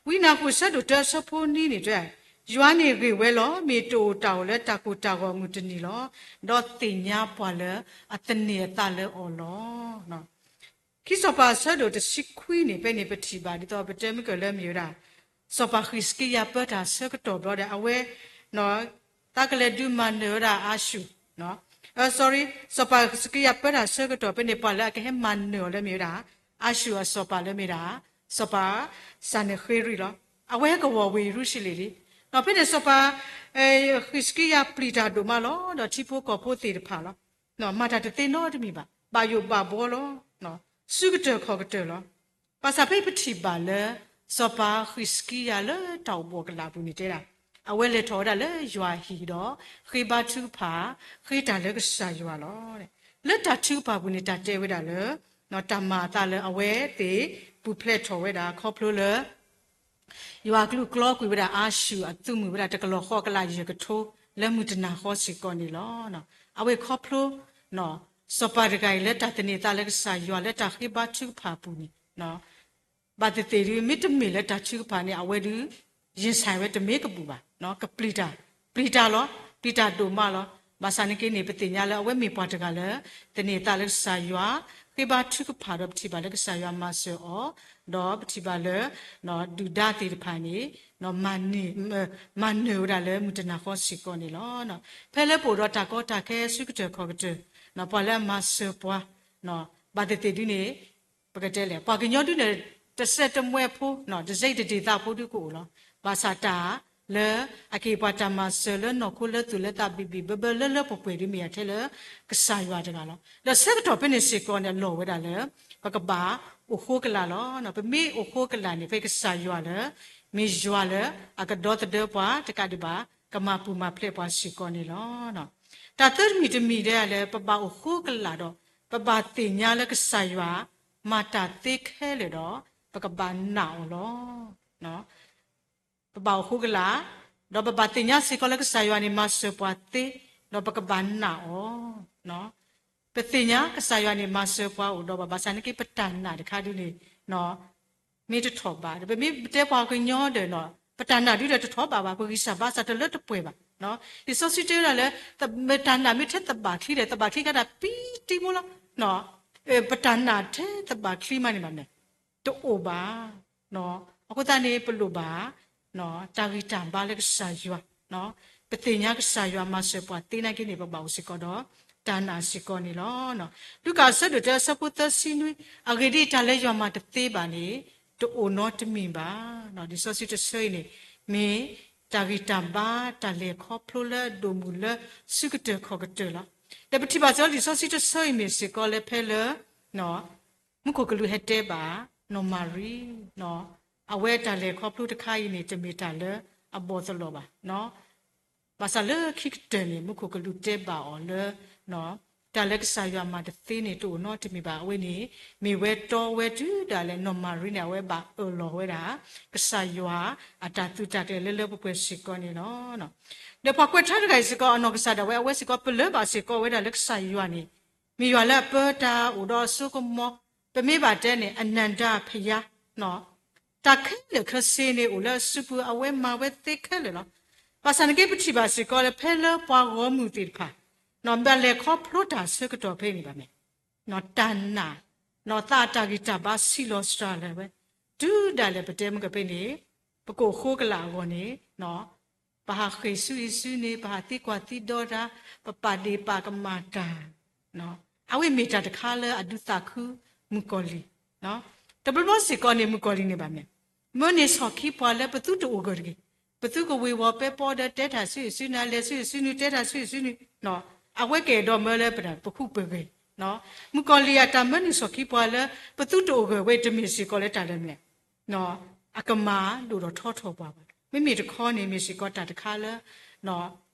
ဝံနၢ်ဟူ ဆၢဒိၣ်တၢ အဆၢဖိနွံန့ၣ်တဲ, ယွၤန့ၣ်ဂ့ၤဝဲလီၤ. မ့ၢ်တအိၣ်တၢ်အိၣ်လၢတၢ်ကိၢ်တၢ်ဂီၤအမုၢ်တနံၤလီၤ. ဒီးသ့ၣ်ညါပှၤလၢအသန့ၤအသးလၢအီၤလီၤ. ခံစီၤပၤအဆၢဒိၣ်တဆံခွံန့ၣ် ဖဲန့ၣ်ပထံၣ်ဘၣ်ဒ်သိးပတဲမုၢ်ကၢလၢမ့ၢ်ဝဲဒၣ် စီၤပၤဃံးစကံယၤပၢတၢ်ဆၢကတီၢ်ဘျီဒီး အဝဲ သးကလဲၤဒုးမၤနၢၤဝဲဒၣ်အၤၡူၢ်, အၢ sorry, စီၤပၤဃံးစကံယၤပၢတၢ်ဆၢကတီၢ် ဖဲန့ၣ်ပှၤလၢအကဟဲမၤနၢၤအီၤလၢမ့ၢ်ဝဲဒၣ် အၤၡူၢ်အစီၤပၤလၢမ့ၢ်ဒၣ် စီၤပၤစၤနဃ့ရံၣ်လီၤ. အဝဲဟဲကဝီၤဝ့ၢ်ယရူၤၡလ့ၣ်လံ. ဖဲန့ၣ်စီၤပၤ ဃံးစကံယၤပျံၤတၢ်ဒိၣ်မးလီၤ. ဒီးထံဖိကီၢ်ဖိသ့ၣ်တဖၣ်လီၤ မၤတၢ်တသ့နီတမံၤဘၣ်, ဘၣ်ယိၣ်ဘၣ်ဘှီလီၤ. စုကတၢၢ်ခီၣ်ကတၢၢ်လီၤ. ဘၣ်ဆၣ်ဖဲပထံၣ်ဘၣ်လၢ စီၤပၤဃံးစကံယၤလၢတၢ်အိၣ်ဘှီၣ်ကလာ်ပူၤန့ၣ်တဲဒၣ်, အဝဲလဲၤထီၣ်ဝဲဒၣ်လၢယွၤအဟံၣ်ဒီး ဃ့ဘါထုကဖၣ် ဃ့တၢ်လၢကစၢ်ယွၤလီၤ. လၢတၢ်ထုကဖၣ်ပူၤန့ၣ် တၢ်တဲဝဲဒၣ်လၢ တၢ်မၤအသးလၢအဝဲသ့ၣ်ပူၤဖျဲးထီၣ်ဝဲဒၣ်ခီဖျိလၢ ယွၤအကလူးကျီကွံာ်ဝဲဒၣ်အၤၡူၢ်အသုးမုၢ်ဝဲဒၣ်တကလီၢ်ဃီကလးယဲၢ်ကထိ လၢမုၢ်တနၤဃီစ့ၢ်ကီးန့ၣ်လီၤ. အဝဲခီဖျိ စီၤပၤတဂၤအံၤလၢတၢ်သန့ၤအသးလၢကစၢ်ယွၤလၢတၢ်ဃ့ဘါထုကဖၣ်အပူၤန့ၣ် ဘၣ်သ့ၣ်သ့ၣ်ဒုး မ့တမ့ၢ်လၢတၢ်ထုကဖၣ်န့ၣ် အဝဲဒုး ရင်ဆိုင်ဝဲတမ့ၢ်ကဘူၣ်ဘၣ်, ကပျံၤတၢ်, ပျံၤတၢ်လီၤ, ပျံၤတၢ်ဒိၣ်မးလီၤ. ဘၣ်ဆၣ်န့ၣ်က့န့ၣ် ပသ့ၣ်ညါလၢအဝဲမ့ၢ်ပှၤတဂၤလၢ သန့ၤအသးလၢကစၢ်ယွၤ, ဃ့ ဃ့ဘါထုကဖၣ်ဒီးပထံၣ်ဘၣ်လၢကစၢ်ယွၤမၤစၢၤအီၤ, ဒီးပထံၣ်ဘၣ်လၢ ဒုၣ်ဒါသ့ၣ်တဖၣ်န့ၣ် မၤနၢၤဝဲဒၣ်လၢမုၢ်တနၤဃီစ့ၢ်ကီးန့ၣ်လီၤ. ဖဲလၢပအိၣ်ဒီးတၢ်ကီတၢ်ခဲဆူကတၢၢ်ခီၣ်ကတၢၢ်, ပှၤလၢအမၤစၢၤပှၤ ဘၣ်သ့ၣ်သ့ၣ်ဒုန့ၣ် ပကတဲလဲၣ် ပှၤကညီဒုန့ၣ် တစဲးတမှဲဖိ တစဲးတဒ်သးဖိဒုကအိၣ်လီၤ. ဘၣ်ဆၣ်တၢ်လၢအကဟ့ၣ်ပှၤတၢ်မၤစၢၤလၢနီၢ်ခိလၢသူၣ်လၢသးဘံၣ်ဘံၣ်ဘၢဘၢလၢလၢပှဲၤပှဲၤဒုမ့ၢ်ယၤထဲလၢကစၢ်ယွၤတဂၤလီၤ. ဒီးဆၢကတီၢ်ဖဲန့ၣ်စ့ၢ်ကီးန့ၣ် အလီၢ်ဝဲဒၣ်လၢ ပကဘၣ်အိၣ်ဃိကလာ်လီၤ. ပမ့ၢ်အိၣ်ဃိကလာ်န့ၣ် ဖဲကစၢ်ယွၤလၢ မ့ၢ်ယွၤလၢအကဒီသဒၢပှၤတကးဒံးဘၣ် ကမၤပူၤမၤဖျဲးပှၤစ့ၢ်ကီးန့ၣ်လီၤ. တၢ်သၢတမံၤတမံၤဒဲးလၢ ပဘၣ်အိၣ်ဃိကလာ်ဒီး ပဘၣ်သ့ၣ်ညါလၢကစၢ်ယွၤ မၤတၢ်သ့ခဲလၢာ်ဒီး ပကဘၣ်နာ်အီၤလီၤ. ပဘၣ်အိၣ်ဃိကလာ်, ဒီးပဘၣ်သ့ၣ်ညါစ့ၢ်ကီးလၢကစၢ်ယွၤန့ၣ်မၤစၢၤပှၤသ့, ဒီးပကဘၣ်နာ်အီၤ. ပသ့ၣ်ညါကစၢ်ယွၤန့ၣ်မၤစၢၤပှၤအိၣ်ဒီးဘၣ်, ဘၣ်ဆၣ်နာ်က့ပတၢ်နာ်တခါဒုန့ၣ် မ့ၢ်တထီၣ်ဘး, ပမ့ၢ်ပတဲပှၤကညီဒီး ပတၢ်နာ်ဒုဒီးတထီၣ်ဘးဘၣ်, ပဂံၢ်စၢ်ဘါစၢ်တလၢတပှဲၤဘၣ်. လံာ်စီဆှံတဲဝဲဒၣ်လၢ တၢ်နာ်မ့ၢ်ထဲသဘၣ်ချံဒီး သဘၣ်ချံကဒါပံတံဖိလီၤ. ပတၢ်နာ်ထဲသဘၣ်ချံမးန့ၣ်ဘၣ်န့ၣ် တအိၣ်ဘၣ်. အဃိသတးန့ၣ် ပလိၣ်ဘၣ် တၢ်ဂံၢ်တၢ်ဘါလၢကစၢ်ယွၤ, ပသ့ၣ်ညါကစၢ်ယွၤမၤစၢၤပှၤသ့နာ်က့န့ၣ် ပဘၣ်အိၣ်စ့ၢ်ကီးဒီး တၢ်နာ်စ့ၢ်ကီးန့ၣ်လီၤ. လူၤကၣ်အဆၢဒိၣ်တၢအဆၢဖိသၢဆံနွံ, အဂ့ၢ်ဒ်အံၤ, တၢ်လၢယွၤမၤတသ့ဘၣ်န့ၣ် တအိၣ်နီတမံၤဘၣ်. လံာ်စီဆှံတဆၢအံၤန့ၣ် မ့ၢ်တၢ်ဂံၢ်တၢ်ဘါ တၢ်လဲၤခီဖျိလၢအဒိၣ်မုၢ်လၢဆူကတၢၢ်ခီၣ်ကတၢၢ်လီၤ. ဒီးပထံၣ်ဘၣ်စ့ၢ်ကီးလံာ်စီဆှံတဆၢအံၤမ့ၢ်စ့ၢ်ကီးလၢဖဲလၢ မူခိၣ်ကလူးဟဲတဲဘၣ် နီၢ်မၤရံ, အဝဲတၢ်လဲၤခီဖျိတခါအံၤန့ၣ် တမ့ၢ်တၢ်လၢအဘီၣ်သလီၤဘၣ်. ဘၣ်ဆၣ်လၢခံကတၢၢ်န့ၣ် မူခိၣ်ကလူးတဲဘၣ်အီၤလၢ တၢ်လၢကစၢ်ယွၤမၤတသ့န့ၣ် တအိၣ်နီတမံၤဘၣ်. အဝဲန့ၣ် မ့ၢ်ဝဲတီဝဲတုၤဒၣ်လဲာ် နီၢ်မၤရံန့ၣ် အဝဲဘၣ်အၢၣ်လီၤဝဲဒၣ် ကစၢ်ယွၤအတၢ်သုးတၢ်ကျဲၤလၢလၢပှဲၤပှဲၤစ့ၢ်ကီးန့ၣ်လီၤ. ဒီးပှၤကွဲးထါတဂၤအံၤစ့ၢ်ကီး အနီၢ်ကစၢ်ဒၣ်ဝဲ အဝဲစ့ၢ်ကီးပလၢၢ်ဘၣ်စ့ၢ်ကီးဝဲဒၣ်လၢကစၢ်ယွၤန့ၣ် မ့ၢ်ယွၤလၢအပၢတၢ်အိၣ်ဒီးအစိကမီၤ, ပမ့ၢ်ဘၣ်တဲန့ၣ် အနန္တဘုရား, တၢ်ခဲလၢာ်ခဲဆ့န့ၣ် အိၣ်လၢအစုပူၤ အဝဲမၤဝဲသ့ခဲလၢာ်လီၤ. ဘၣ်ဆၣ်နာ်က့ပထံၣ်ဘၣ်စ့ၢ်ကီးလၢဖဲလၢပှၤဂီၢ်မုၢ်သ့ၣ်တဖၣ် ဘၣ်လဲၤခီဖျိတၢ်ဆၢကတီၢ်ဖဲအံၤန့ၣ်ဘၣ်န့ၣ် တၢ်နာ် သးအတၢ်ဂံၢ်တၢ်ဘါဆံးလီၤစှၤလၢာ်ဝဲ တုၤဒၣ်လဲာ်ပတဲမုၢ်ကဖဲန့ၣ် ပကအိၣ်ဃိကလာ်အဂီၢ်န့ၣ် ပဟးဃ့ၢ်ဆူအံၤဆူန့ၣ် ပဟးသံကွၢ်သံဒိးတၢ်, ပပာ်ဒ့ၣ်ပာ်ကမၣ်တၢ်, အဝဲမ့ၢ်တၢ်တခါလၢအဒုးသးခုမုၣ်ကီၤလံၢ်. တဘျီဘျီစ့ၢ်ကီးန့ၣ် မုၣ်ကီၤလံၢ်န့ၣ်ဘၣ်န့ၣ် မၢန့ၢ်ဆီၣ်ခံပှၤလၢပသုတအိၣ်ဂၢၢ်တဂ့ၤ, ပသုကဝ့ၤဝီၤပဲပီဒီးတဲတၢ်ဆူအံၤဆူန့ၣ် အလဲၤဆူအံၤဆူန့ၣ် တဲတၢ်ဆူအံၤဆူန့ၣ်, အဝဲကအဲၣ်ဒိးမၢလၢပတၢ်ပဃုပဂဲၤ မုၣ်ကီၤလံၢ်အတၢ်မၢန့ၢ်ဆီၣ်ခံပှၤလၢ ပသုတအိၣ်ဂၢၢ်ဝဲတမ့ၢ်စ့ၢ်ကီးလၢတၢ်လၢမနုၤလဲၣ်, အကမၤဒိၣ်ထီၣ်ထီထီၣ်ပှၤဘၣ်. မ့မ့ၢ်တခီန့ၣ် မ့ၢ်စ့ၢ်ကီးတၢ်တခါလၢ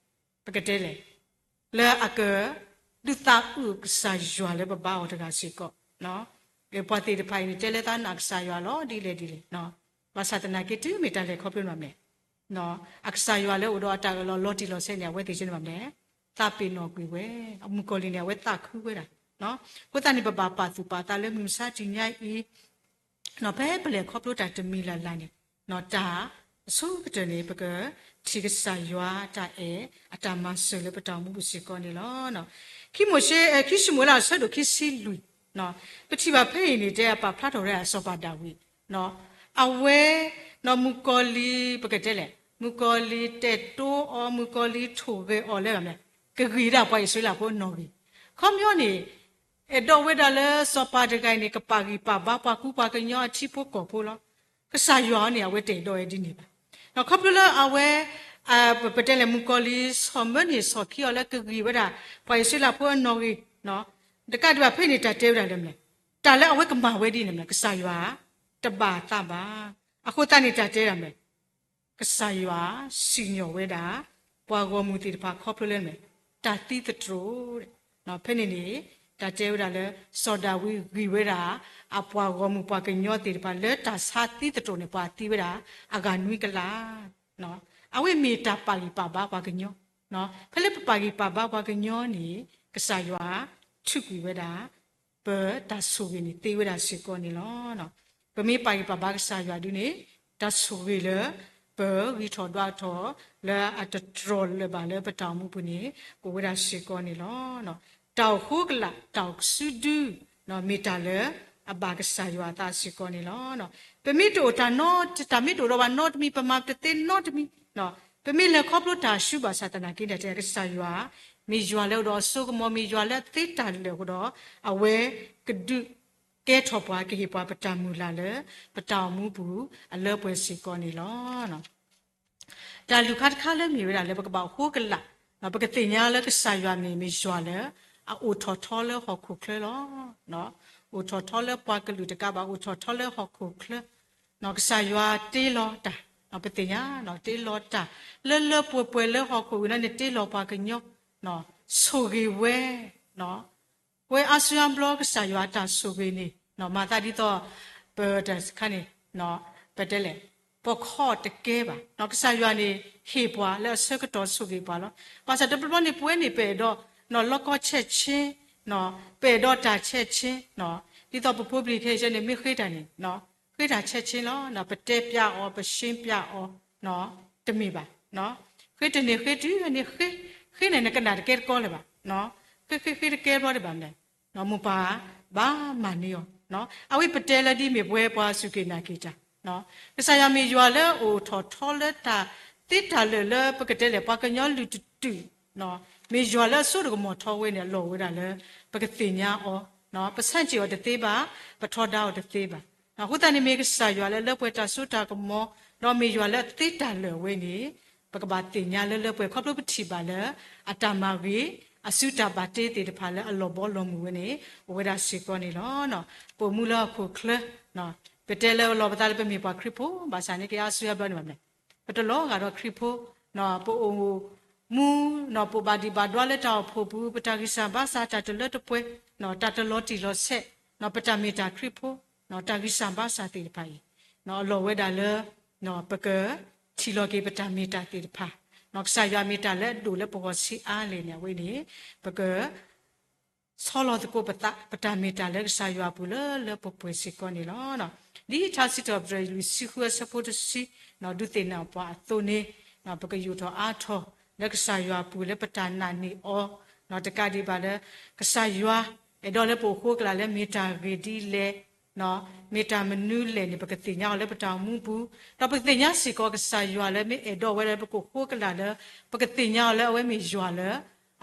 ပကတဲလဲၣ် လၢအက ဒုးသးအုးကစၢ်ယွၤလၢပဘါအီၤတဂၤစ့ၢ်ကီး. ပှၤသ့ၣ်တဖၣ်အံၤန့ၣ် တဲလၢသးနာ်ကစၢ်ယွၤလီၤဒ်လဲၣ်ဒ်လဲၣ်, ဘၣ်ဆၣ်သနာ်က့တုၤမ့ၢ်တၢ်လဲၤခီဖျိန့ၣ်ဘၣ်မနုၤလဲၣ်, အကစၢ်ယွၤလၢအိၣ်ဒီးအတၢ်အၢၣ်လီၤလီၤတံၢ်လီၤဆဲးန့ၣ် အဝဲသ့ၣ်ဆ့န့ၣ်ဘၣ်မနုၤလဲၣ်, သးပ့ၤနီၣ်ကွံာ်ဝဲ, မုၣ်ကီၤလံၢ်န့ၣ် အဝဲသးခုဝဲဒၣ်. အဃိသတးန့ၣ် ပဘၣ်ပာ်သူၣ်ပာ်သးလၢမုၢ်မဆါတနံၤညါအံၤ ဖဲပလဲၤခီဖျိတၢ်တမံၤလၢ်လၢ်န့ၣ် တၢ်အဆိကတၢၢ်န့ၣ် ပကထံၣ်ကစၢ်ယွၤတၢ်အဲၣ် အတၢ်မၤစၢၤလၢပတၢ်အိၣ်မူပူၤစ့ၢ်ကီးန့ၣ်လီၤ. ခံမိၤၡ့, ခံၡမူၤအ့လးအဆၢဒိၣ်ခံဆံလွံၢ်, ပထံၣ်ဘၣ်ဖဲအံၤန့ၣ် တဲအပာ်ဖျါထီၣ်ဝဲဒၣ်စီၤပၤဒၤဝံး, အဝဲ မုၣ်ကီၤလံၢ် ပကတဲလဲၣ် မုၣ်ကီၤလံၢ်တဲာ်တိအီၤ မုၣ်ကီၤလံၢ်ထိၣ်ဂဲၤအီၤလၢ ကဂံၢ်ဒၣ်ပှၤအံၣ်စရ့လးဖိအနီၣ်ဂံၢ်, ခီပညီန့ၣ် အဲၣ်ဒိးဝဲဒၣ်လၢစီၤပၤတဂၤအံၤန့ၣ် ကပာ်ဂံၢ်ပာ်ဘါပှၤကူပှၤကညီအထံဖိကီၢ်ဖိလီၤ. ကစၢ်ယွၤန့ၣ် အဝဲတအဲၣ်ဒိးဝဲဒ်န့ၣ်ဘၣ်. ခီဖျိလၢအဝဲ ပတဲလဲၣ် မုၣ်ကီၤလံၢ်ဆီၣ်မၢန့ၢ်ဆီၣ်ခံအီၤလၢကဂံၢ်ဝဲဒၣ် ပှၤအံၣ်စရ့လးဖိအနီၣ်ဂံၢ်, တကးဒံးဘၣ်ဖဲန့ၣ် တၢ်တဲဝဲဒၣ်လၢမနုၤလဲၣ်, တၢ်လၢအဝဲကမၤဝဲဒ်န့ၣ်မနုၤလဲၣ် ကစၢ်ယွၤ တဘၣ်သးဘၣ်. အဃိသတးန့ၣ် တၢ်တဲဒၣ်မနုၤလဲၣ် ကစၢ်ယွၤစံၣ်ညီၣ်ဝဲဒၣ် ပှၤဂီၢ်မုၢ်သ့ၣ်တဖၣ်ခီဖျိလၢမနုၤလဲၣ် တၢ်သံသတြိာ်. ဖဲန့ၣ်န့ၣ် တၢ်တဲဝဲဒၣ်လၢ စီၤဒၤဝံးဂံၢ်ဝဲဒၣ် အပှၤဂီၢ်မုၢ်ပှၤကညီသ့ၣ်တဖၣ်လၢတၢ်ဆါသံသတြိာ်န့ၣ် ပှၤသံဝဲဒၣ်အဂၤနွံကလး. အဝဲမ့ၢ်တၢ်ပာ်ဂံၢ်ပာ်ဘါပှၤကညီ, ဖဲလၢပပာ်ဂံၢ်ပာ်ဘါပှၤကညီန့ၣ် ကစၢ်ယွၤထုးကွံာ်ဝဲဒၣ် ပတၢ်ဆိၣ်ဂ့ၤန့ၣ်သ့ဝဲဒၣ်စ့ၢ်ကီးန့ၣ်လီၤ. ပမ့ၢ်ပာ်ဂံၢ်ပာ်ဘါကစၢ်ယွၤဒုန့ၣ် တၢ်ဆိၣ်ဂ့ၤလၢ ပဂံၢ်ထီၣ်ဒွးထီၣ် လၢအတတြီာ်လၢၤဘၣ်လၢပတၢ်အိၣ်မူပူၤန့ၣ် အိၣ်ဝဲဒၣ်စ့ၢ်ကီးန့ၣ်လီၤ. တၢ်အိၣ်ဃိကလာ် တၢ်အိၣ်ကစုဒု မ့ၢ်တၢ်လၢအဘၣ်ကစၢ်ယွၤအသးစ့ၢ်ကီးန့ၣ်လီၤ. ပမ့ၢ်တအိၣ်တၢ်နီတ တၢ်မ့ၢ်တအိၣ်ဒီးဘၣ်နီတမံၤ, ပမၤတသ့နီတမံၤ, ပမ့ၢ်လဲၤခီဖျိတၢ်ဆူဘၣ်ဆၣ်သနာ်က့န့ၣ် ကစၢ်ယွၤ မ့ၢ်ယွၤလၢအအိၣ်ဒီးအစိကမီၤ, မ့ၢ်ယွၤလၢအသ့တၢ်လၢာ်အဃိဒီး အဝဲကဒုးကဲထီၣ်ပှၤ, ကဟ့ၣ်ပှၤပတၢ်မုၢ်လၢ်လၢ ပတၢ်အိၣ်မူပူၤ အလၢပှဲၤစ့ၢ်ကီးန့ၣ်လီၤ. တၢ်လုၢ်ခါတခါလၢမ့ၢ်ဝဲဒၣ်လၢပကဘၣ်အိၣ်ဃိကလာ်, ပကသ့ၣ်ညါလၢကစၢ်ယွၤန့ၣ် မ့ၢ်ယွၤလၢအအိၣ်ထီၣ်ထီလၢဟီၣ်ခိၣ်ချၢလီၤ. အိၣ်ထီၣ်ထီလၢပှၤကလုာ်တကးဘၣ်, အိၣ်ထီၣ်ထီလၢဟီၣ်ခိၣ်ချၢ, ကစၢ်ယွၤတ့လီၤတၢ်, ပသ့ၣ်ညါ, တ့လီၤတၢ် လၢလၢပှဲၤပှဲၤလၢဟီၣ်ခိၣ်အံၤန့ၣ် တ့လီၤပှၤကညီ, ဆိၣ်ဂ့ၤဝဲ, ပဝဲအါစုအါဘျီကစၢ်ယွၤအတၢ်ဆိၣ်ဂ့ၤန့ၣ် မၤသးဒ်သိး ပတခါန့ၣ် ပတဲလဲၣ် ပခီၣ်တကဲဘၣ်, ကစၢ်ယွၤန့ၣ် ဟ့ၣ်ပှၤလၢအဆၢကတီၢ်ဆိၣ်ဂ့ၤပှၤလီၤ. ဘၣ်ဆၣ်တဘျီဘျီန့ၣ် ပဝဲန့ၣ် ပအဲၣ်ဒိး လီကီဆဲးဆ့, ပအဲၣ်ဒိးတၢ်ဆဲးဆ့, ဒ်သိးပဖိပလံၤခဲအံၤန့ၣ် မ့ၢ်ဃ့တၢ်န့ၣ် ဃ့တၢ်ဆဲးဆ့လီၤ. ပတဲပျးအီၤ ပရှင်းပျးအီၤ တမ့ၢ်ဘၣ်, ဃ့တန့ၢ်ဃ့တုၤန့ၣ် ဃ့, ဃ့န့ၣ်နကနၣ်တကဲတကီလၢၤဘၣ်, ဃ့ဃ့ဃ့တကဲဘျီဒံးဘၣ်မလဲၣ်, မိၢ်ပၢ်ဘၣ်မၤန့ၢ်အီၤ, အဝဲပတဲလၢဒ်မ့ၢ်ပဝဲပှၤစူၢ်က့ၤနာ်က့ၤတၢ်, ကစၢ်ယွၤမ့ၢ်ယွၤလၢအအိၣ်ထီၣ်ထီလၢတၢ်သ့တၢ်လၢာ်လၢပကတဲလဲၣ် ပှၤကညီလုၢ်တတုာ်, မ့ၢ်ယွၤလၢအစိတကမီၤထီဝဲန့ၣ် အလီၢ်ဝဲဒၣ်လၢ ပကသ့ၣ်ညါအီၤ, ပဆန့်ကျင်အီၤတသ့ဘၣ်, ပထီဒါအီၤတသ့ဘၣ်. အဃိသတးန့ၣ်မ့ၢ်ကစၢ်ယွၤလၢလၢပှဲၤတၢ်စိတၢ်ကမီၤ, ဒီးမ့ၢ်ယွၤလၢအသ့တၢ်လၢာ်ဝဲန့ၣ် ပကဘၣ်သ့ၣ်ညါလၢလၢပှဲၤ ခီဖျိပထံၣ်ဘၣ်လၢ အတၢ်မၤဂ့ၤ အစုတၢ်ဘၣ်တ့သ့ၣ်တဖၣ်လၢအလီၢ်ဘီလီၢ်မုၢ်ဝဲန့ၣ် အိၣ်ဝဲဒၣ်စ့ၢ်ကီးန့ၣ်လီၤ. ပအိၣ်မူလၢဟီၣ်ခိၣ်ချၢ, ပတဲလၢအလီၢ်ပသးလၢပမ့ၢ်ပှၤခရံာ်ဖိ, ဘၣ်ဆၣ်န့ၣ်က့ၤအါစုအါဘျီန့ၣ်ဘၣ်မလဲၣ်, ပတလီၤဂာ်ဒီးခရံာ်ဖိ, ပအိၣ်မူ ပအိၣ်ဘၣ်ဒံးဘၣ်ဒွါလၢတၢ်အိၣ်ဖှိၣ်ပူၤ, ပတၢ်ဂံၢ်စၢ်ဘါစၢ် တၢ်တလၢတပှဲၤ, တၢ်တလီၤတံၢ်လီၤဆဲး, ပတၢ်မ့ၢ်တၢ်ခရံာ်ဖိ, တၢ်ဂံၢ်စၢ်ဘါစၢ်သ့ၣ်တဖၣ်အံၤ, အလီၢ်ဝဲဒၣ်လၢ ပကထံၣ်လီၤက့ၤပတၢ်မ့ၢ်တၢ်သ့ၣ်တဖၣ်, ကစၢ်ယွၤမ့ၢ်တၢ်လၢအဒိၣ်လၢပဂီၢ်ဆံးအါလဲၣ်န့ၣ် အဝဲန့ၣ် ပက ဆီလီၤသကိးပသး ပတၢ်မ့ၢ်တၢ်လၢကစၢ်ယွၤအပူၤလၢလၢပှဲၤပှဲၤစ့ၢ်ကီးန့ၣ်လီၤ. ဒ်ထါစံးထီၣ်ပတြၢၤလွံၢ်ဆံဃုအဆၢဖိတဆံ ဒုးသ့ၣ်နီၣ်ပှၤအသိးန့ၣ် ပကယူာ်ထီၣ်အါထီၣ်လၢကစၢ်ယွၤအပူၤလၢပတၢ်နာ်န့ၢ်အီၤ, တကးဒံးဘၣ်လၢ ကစၢ်ယွၤ အဲၣ်ဒိးလၢပအိၣ်ဃိကလာ်လၢမ့ၢ်တၢ်ဂ့ၤဒ်လဲၣ် မ့ၢ်တၢ်မနုၤလဲၣ်န့ၣ် ပကသ့ၣ်ညါအီၤလၢပတၢ်အိၣ်မူပူၤ, ဒီးပကသ့ၣ်ညါစ့ၢ်ကီးကစၢ်ယွၤလၢမ့ၢ်အဲၣ်ဒိးဝဲလၢပကအိၣ်ဃိကလာ်လၢ ပကသ့ၣ်ညါအီၤလၢအဝဲမ့ၢ်ယွၤလၢ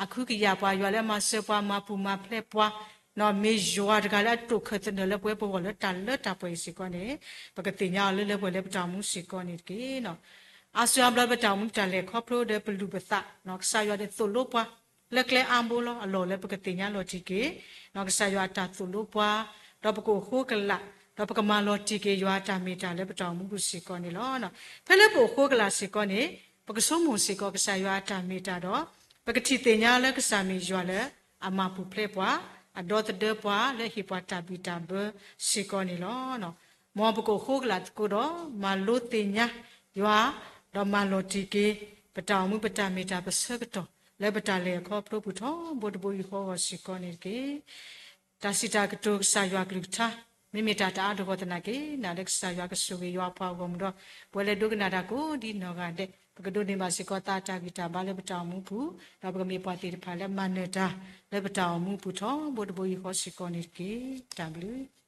အခုကယာ်ပှၤ, ယွၤလၢအမၤစၢၤပှၤ မၤပူၤမၤဖျဲးပှၤ, မ့ၢ်ယွၤတဂၤလၢအတိာ်ခၢၣ်သနၢၣ်လၢပဝဲပဂီၢ်လၢတၢ်လၢတၢ်ပှဲၤအံၤစ့ၢ်ကီးန့ၣ် ပကသ့ၣ်ညါအီၤလၢလၢပှဲၤလၢပတၢ်အိၣ်မူစ့ၢ်ကီးန့ၣ်တက့ၢ်. အါစုအါဘျီပတၢ်အိၣ်မူတၢ်လဲၤခီဖျိဒီးပလူၤပသး, ကစၢ်ယွၤန့ၣ်သိၣ်လိပှၤ လၢကျဲအါဘိလီၤ. အလီၢ်လၢပကသ့ၣ်ညါလီၤတံၢ်က့ၤ ကစၢ်ယွၤအတၢ်သိၣ်လိပှၤ, ဒီးပကအိၣ်ဃိကလာ်, ဒီးပကမၤလီၤတံၢ်က့ၤယွၤအတၢ်မ့ၢ်တၢ်လၢပတၢ်အိၣ်မူပူၤစ့ၢ်ကီးန့ၣ်လီၤ. ဖဲလၢပအိၣ်ဃိကလာ်စ့ၢ်ကီးန့ၣ် ပကဆိကမိၣ်စ့ၢ်ကီးကစၢ်ယွၤအတၢ်မ့ၢ်တၢ်ဒီး ပကထံၣ်သ့ၣ်ညါလၢကစၢ်မ့ၢ်ယွၤလၢ အမၤပူၤဖျဲးပှၤ, အဒီသဒၢပှၤလၢဟ့ၣ်ပှၤတၢ်ဘံၣ်တၢ်ဘၢစ့ၢ်ကီးန့ၣ်လီၤ. မ်ပကအိၣ်ဃိကလာ်သကိးဒီး မၤလိသ့ၣ်ညါယွၤ, ဒီးမၤလီၤတံၢ်က့ၤ ပတၢ်အိၣ်မူပတၢ်မ့ၢ်တၢ်ပဆၢကတီၢ် လၢပတၢ်လဲၤအခီဖျိပူၤထီဘိတဘိယူၢ်ဃီဂီၢ်စ့ၢ်ကီးန့ၣ်တက့ၢ်. တၢ်စံးတၢ်ကတိၤကစၢ်ယွၤကလုၢ်ကထါ မ့မ့ၢ်တၢ်တအါတဂီၢ်သနာ်က့ နာ်လၢကစၢ်ယွၤကဆိၣ်ဂ့ၤယွၤအပှၤဂီၢ်မုၢ်ဒီး ပဝဲလၢဒိကနၣ်တၢ်ကိးဒ်နီၢ်ဂၤဒဲး ပကဒိးန့ၢ်ဘၣ်စ့ၢ်ကီးသးတၢ်ဂံၢ်တၢ်ဘါလၢပတၢ်အိၣ်မူပူၤ, ဒီးပကမ့ၢ်ပှၤသ့ၣ်တဖၣ်လၢမၤနၢၤတၢ် လၢပတၢ်အိၣ်မူပူၤထီဘိတဘိယူၢ်ဃီစ့ၢ်ကီးန့ၣ်တက့ၢ်. တၢ်ဘျုး